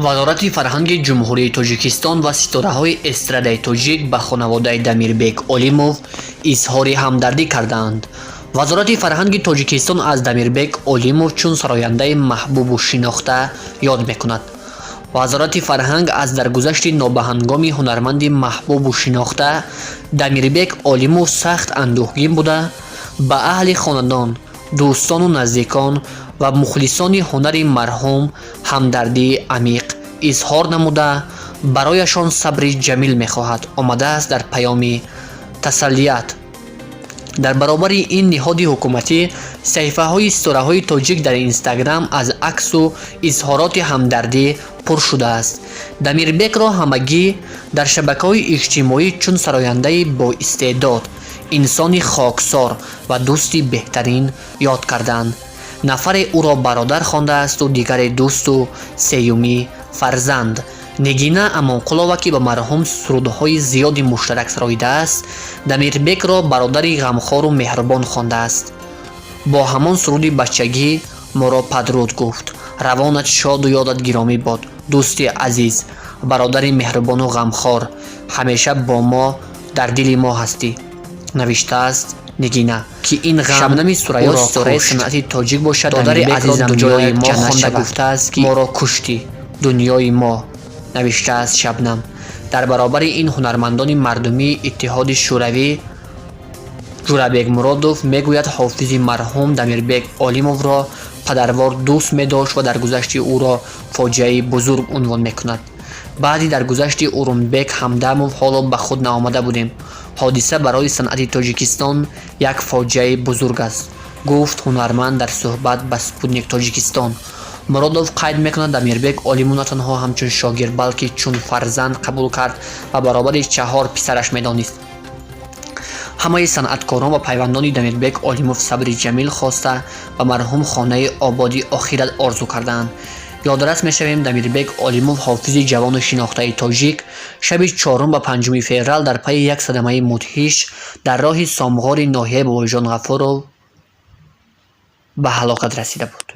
Вазорати фарҳанги Ҷумҳурии Тоҷикистон ва ситораҳои эстрадаи тоҷик ба хонаводаи Дамирбек Олимов изҳори ҳамдардӣ кардаанд. Вазорати фарҳанги Тоҷикистон аз Дамирбек Олимов чун сарояндаи маҳбубу шинохта ёд мекунад. Вазорати фарҳанг аз даргузашти нобаҳангоми ҳунарманди маҳбубу шинохта Дамирбек Олимов сахт андӯҳгин буда, ба аҳли хонадон, дӯстону наздикон ва мухлисони ҳунари марҳум ҳамдардии амиқ изҳор намуда, барояшон сабри ҷамил мехоҳад, омадааст дар паёми тасаллият. Дар баробари ин ниҳоди ҳукуматӣ саҳифаҳои ситораҳои тоҷик дар Инстаграм аз аксу изҳороти ҳамдардӣ пур шудааст. Дамирбекро ҳамагӣ дар шабакаҳои иҷтимоӣ чун сарояндаи боистеъдод, инсони хоксор ва дӯсти беҳтарин ёд карданд. Нафаре ӯро бародар хондаасту дигаре дӯсту сеюмӣ фарзанд. Нигина Амонқулова, ки ба марҳум сурудҳои зиёди муштарак сароидааст, Дамирбекро бародари ғамхору меҳрубон хондааст. Бо ҳамон суруди бачагӣ моро падруд гуфт. Равонат шоду ёдат гиромӣ бод, дӯсти азиз, бародари меҳрубону ғамхор, ҳамеша бо мо, дар дили мо ҳастӣ, навиштааст Нигина, ки ин ғам Шабнами Сурайё, ӯро ситораи кушт. санъати тоҷик бошад, Додари Дамирбекро азизам, дунёи ҷоят мо ҷаннат хонда шавад. гуфтааст, ки моро куштӣ, дунёи мо, навиштааст Шабнам. Дар баробари ин, ҳунармандони мардумии Иттиҳоди Шӯравӣ Ҷӯрабек Муродов мегӯяд, ҳофизи марҳум Дамирбек Олимовро падарвор дӯст медошт ва даргузашти ӯро фоҷиаи бузург унвон мекунад. Баъди даргузашти Урунбек Ҳамдамов ҳоло ба худ наомада будем. Ҳодиса барои санъати Тоҷикистон як фоҷиаи бузург аст, гуфт ҳунарманд дар суҳбат ба «Спутник Тоҷикистон». Муродов қайд мекунад, Дамирбек Олимов на танҳо ҳамчун шогирд, балки чун фарзанд қабул кард ва баробари чаҳор писараш медонист. Ҳамаи санъаткорон ва пайвандони Дамирбек Олимов сабри ҷамил хоста, ба марҳум хонаи ободи охират орзу кардаанд. Ёдрас мешавем, Дамирбек Олимов, ҳофизи ҷавону шинохтаи тоҷик, шаби 4 ба 5 феврал дар пайи як садамаи мудҳиш дар роҳи Сомғори ноҳияи Бобоҷон Ғафуров ба ҳалокат расида буд.